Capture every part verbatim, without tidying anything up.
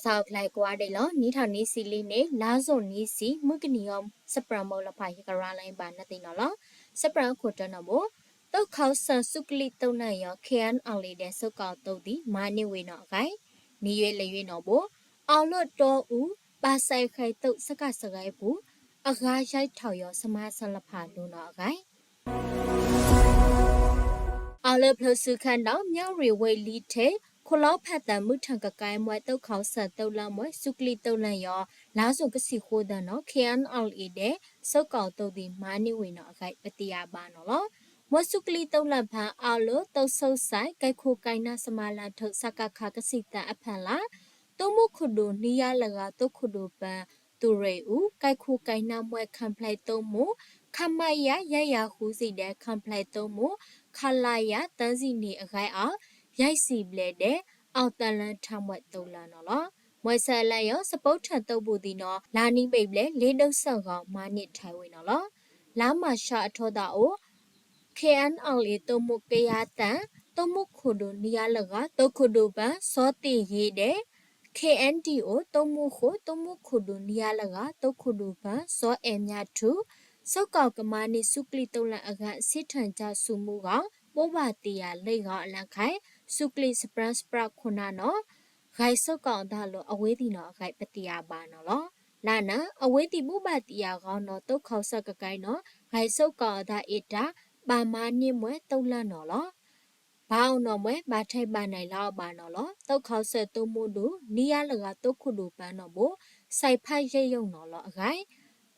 စှၤအိၣ်ကျဲကွၢ်ဒဲးလီၤ. နံၣ်ထီၣ်နွံဆံလံန့ၣ် လါယူၤနွံဆံ မုၢ်ကနံၤယိၤ ဆပြၢမုၢ်လဖး ယကရၤလီၤဘၣ်နသ့ၣ်နီၣ်လီၤ. ဆပြၢခိၣ်တီနီၣ်ဘိ သုးခီၣ်စဲၣ် စူးကလံးသုးလၢယွၤ KNLA ဒဲး သုးကီၣ်သုးသံ မၤန့ၢ်ဝ့ၢ်နီၣ်အဂၤ, နွံယွၤလွံၢ်ယွၤနီၣ်ဘိ အီၣ်လၢတီအူ ဘၣ်စဲးဃဲးသုး စကစ ဂဲၤပူၤ အဂၤယဲၢ်ထီၣ်ယွၤ စမါစၢလဖးလိၤနီၣ်အဂၤ အီၣ်လၢဖျိးစုခဲနီၣ် မြဝတီ ဝေလီထဲ ခိၣ်လီဖးသဲ မုၢ်ထၣ်ကကဲ မွဲသုးခီၣ်စဲၣ်သုးလၢမွဲ စူးကလံးသုးလၢယွၤ လါယူၤကဆံဃိးသၢနီၣ် KNLA ဒဲး သုးကီၣ်သုးသံ မၤန့ၢ်ဝ့ၢ်နီၣ်အဂၤ ပသ့ၣ်ညါဘၣ်နီၣ်လီၤ. မွဲစူးကလံးသုးလၢဖဲ အီၣ်လၢသုးစဲးဃဲး ကဲခိၣ်ကဲနၢ် စမါလၢထုး စကခ ကဆံသၢအဖီလာ် သုးမုၢ်ခိၣ်ဒိၣ် နွံယၤလဂၤ သုးခိၣ်ဒိၣ်ပၢ သုးရ့ၣ်အူ ကဲခိၣ်ကဲနၢ်မွဲ ခီၣ်ဖျဲၣ်သုးမုၢ် ခမရ ယဲၢ်ယၤဃုဆံဒဲး ခီၣ်ဖျဲၣ်သုးမုၢ် ခလရ သၢဆံနွံအဂၤအီၤ ယဲၢ်ဆံဘျဲၣ်ဒဲး အီၣ်တလၢထၢမွဲသုးလၢနီၣ်လီၤ. မွဲစဲးလၢယွၤ စပိထၢၣ်သုးဘူးသံနီၣ် လါနံၣ်ဘ့ၣ်ဘျဲၣ် လ့ဒုးစၢဂီၢ် မၤန့ၢ်ထဲဝ့ၢ်နီၣ်လီၤ. လါမၢ်ၡးအထီသးအိၣ် KNLA သုးမုၢ် ကယၤသၢ သုးမုၢ်ခိၣ်ဒိၣ် နွံယၤလဂၤ သုးခိၣ်ဒိၣ်ပၢ စီၤသ့ၣ်ယ့ဒဲး KNDO သုးမုၢ်ဃိး သုးမုၢ်ခိၣ်ဒိၣ် နွံယၤလဂၤ သုးခိၣ်ဒိၣ်ပၢ စီၤအဲၣ်မြထူ သုးကီၣ်ကမၤန့ၢ် စူးကလံးသုးလၢအဂၤ စ့ထၢၣ်ကၠၢ်ဆူမူဂီၢ် ဘိးဘၣ်တ့ၢ်ယၤလွံၢ်ဂီၢ်အလၢခဲ စူးကလံးစပြၢစပြၢခိၣ်နၢ်နီၣ် ဂဲၤသုးကီၣ်အသးလၢအဝ့ၢ်သံးနီၣ်အဂၤ ပသ့ၣ်ညါဘၣ်နီၣ်လီၤ. လၢနၣ် အဝ့ၢ်သံးဘိးဘၣ်တ့ၢ်ယၤဂီၢ်နီၣ် သုးခီၣ်စဲးကကဲနီၣ် ဂဲၤသုးကီၣ်အသးအ့ၣ်တၢ် ဘၣ်မၤန့ၢ်မွဲသုးလၢနီၣ်လီၤ. ဘၣ်အီၤနီၣ်မွဲ ဘၣ်ထဲးဘၣ်နဲးလီၤအီၤဘၣ်နီၣ်လီၤ. သုးခီၣ်စဲးသုးမုၢ်ဒိၣ် နွံယၤလဂၤ သုးခိၣ်ဒိၣ်ပၢနီၣ်ဘိ စဲးဖးယဲၢ်ယိာ်နီၣ်လီၤအဂၤ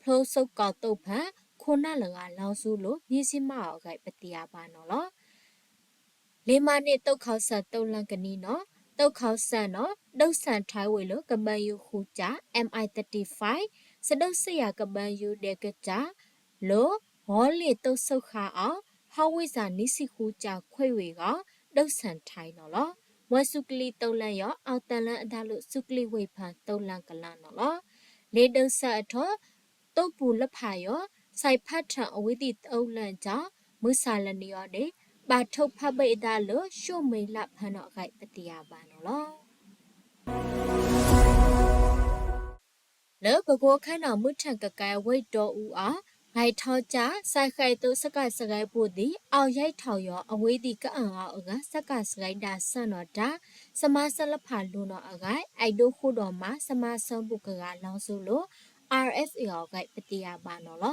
ဖျိးသုးကီၣ်သုးဖၢ ခိၣ်နၢ်လဂၤ လီၤစူလိၤ မံစံမၣ်အီၤအဂၤ ပသ့ၣ်ညါဘၣ်နီၣ်လီၤ. လ့မၤန့ၢ်သုးခီၣ်စဲးသုးလၢကနံၤနီၣ် သုးခီၣ်စဲးနီၣ် ဒုးဆၣ်ထဲးဝ့ၢ်လၢ ကဘီယူၤဃုကၠၢ် MI thirty-five စဒုးစဲးယၤကဘီယူၤဒဲးကစၢ် လၢ ဂီၤလ့ၣ်သုးစၢဃာ်အီၤ ဟီၣ်ဝ့ၣ်စၢ်နွံဆံဃုကၠၢ် ခွဲးဝ့ၢ်ဂီၢ် ဒုးဆၣ်ထဲးနီၣ်လီၤ. မွဲစူးကလံးသုးလၢယွၤ အီၣ်တလၢအသးလၢ စူးကလံးဝ့ၢ်ဖၢ သုးလၢကလၢနီၣ်လီၤ. လ့ဒုးစၢအထီ သုးပူၤလဖးယွၤ စဲးဖးထၢၣ်အဝ့ၢ်သံးသုးလၢကၠၢ် မုၢ်ဆၣ်လၢနံၤအီၤဒဲး ဘၣ်ထုးဖးဘံးအသးလၢ ၡိၣ်မ့ၢ်လးဖၢနီၣ်အဂၤ ပသ့ၣ်ညါဘၣ်နီၣ်လီၤ. လၢပကိးခဲနီၣ် မုၢ်ထၣ်ကကဲဝ့ၢ်တီအူအီၤ ဂဲၤထီၣ်ကၠၢ် စဲးဃဲးသုး စကစ ဂဲၤပူၤသံး အီၣ်ယဲၢ်ထီၣ်ယွၤ အဝ့ၢ်သံးကအၢၣ်အီၤအဂၤ စကစ ဂဲၤဒၣ်စၢနီၣ်တၢ် စမါစၢလဖးလိၤနီၣ်အဂၤ အဲၣ်ဒိးဃုာ်ဒီးမၤ စမါစၢပူၤကဂၤ လီၤစူလိၤ RFA အီၤအဂၤ ပသ့ၣ်ညါဘၣ်နီၣ်လီၤ.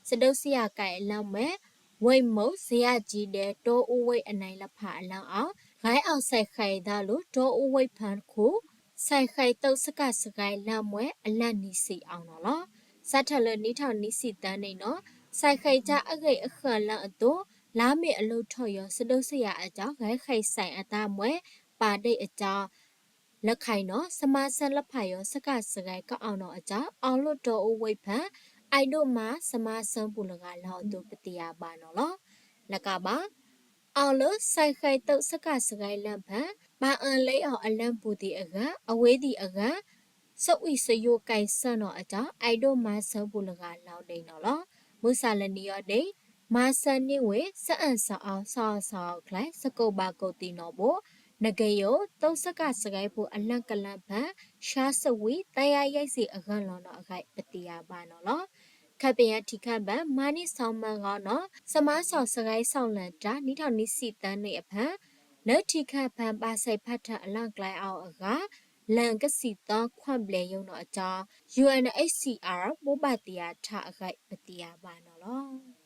စဒုးစဲးယၤကဲအလၢမွဲ ဝ့ၢ်မုၢ် စယၤကၠံဒဲး တီအူဝ့ၢ်အနဲလဖးအလၢအီၤ ဂဲၤအီၣ်စဲးဃဲးသးလၢ တီအူဝ့ၢ်ဖၢခိၣ် စဲးဃဲးသုး စကစ ဂဲၤလၢမွဲအလၢနွံဆံအီၤနီၣ်လီၤ. စးထီၣ်လၢနံၣ်ထီၣ်နွံဆံသၢန့ၣ်နီၣ် စဲးဃဲးကၠၢ်အဂ့ၢ်အဃၢလၢအသိး လါမ့ၤအလိၣ်ထီၣ်ယွၤ စဒုးစဲးယၤအကၠၢ် ဂဲၤဃဲးစဲးအသးမွဲ ပာ်ဒ့ၣ်အကၠၢ် လၢခဲအံၤနီၣ် စမါစၢလဖးယွၤ စကစ ဂဲၤကအီၣ်နီၣ်အကၠၢ် အီၣ်လၢတီအူဝ့ၢ်ဖၢ အဲၣ်ဒိးမၤ စမါစၢပူၤလဂၤ လီၤအသိး ပသ့ၣ်ညါဘၣ်နီၣ်လီၤ. လၢကဘၣ် အီၣ်လၢစဲးဃဲးသုး စကစ ဂဲၤလၢဖဲ ဘၣ်အၢၣ်လီအီၤအလၢပူၤသံးအဂၤ အဝ့ၢ်သံးအဂၤ စဝံၣ်စယိၤကဲစၢနီၣ်အကၠၢ် အဲၣ်ဒိးမၤစၢပူၤလဂၤ လီၤဒဲးနီၣ်လီၤ. မုၢ်ဆၣ်လၢနံၤအီၤဒဲး မၤစၢန့ၢ်ဝ့ၢ် စအၣ်စအီ စအီစအီအီၤကျဲ စကိးဘၣ်ကိးသံနီၣ်ဘိ နကယိၤ သုး စကစ ဂဲၤပူၤအလၢကလၢဖဲ ရှါစဝံၣ် သၢယၤယဲၢ်ဆံအဂၤလီၤနီၣ်အဂၤ ပသ့ၣ်ညါဘၣ်နီၣ်လီၤ. ခဲပယါထံခါဘၣ် မၤန့ၢ်ဆီမၢဂီၢ်နီၣ် စမါဆီစဂဲၤဆီလၢတၢ် နံၣ်ထီၣ်နွံဆံသၢနွံအဖၢ လၢထံခါဖၢ ဘၣ်စဲးဖးထၢၣ်အလီၢ်ကျဲအီၤအဂၤ လၢကဆံသီခွါဘျဲၣ်ယိာ်နီၣ်အကၠၢ် UNHCR ဘိးဘၣ်တ့ၢ်ယၤထးအဂၤ ပသ့ၣ်ညါဘၣ်နီၣ်လီၤ.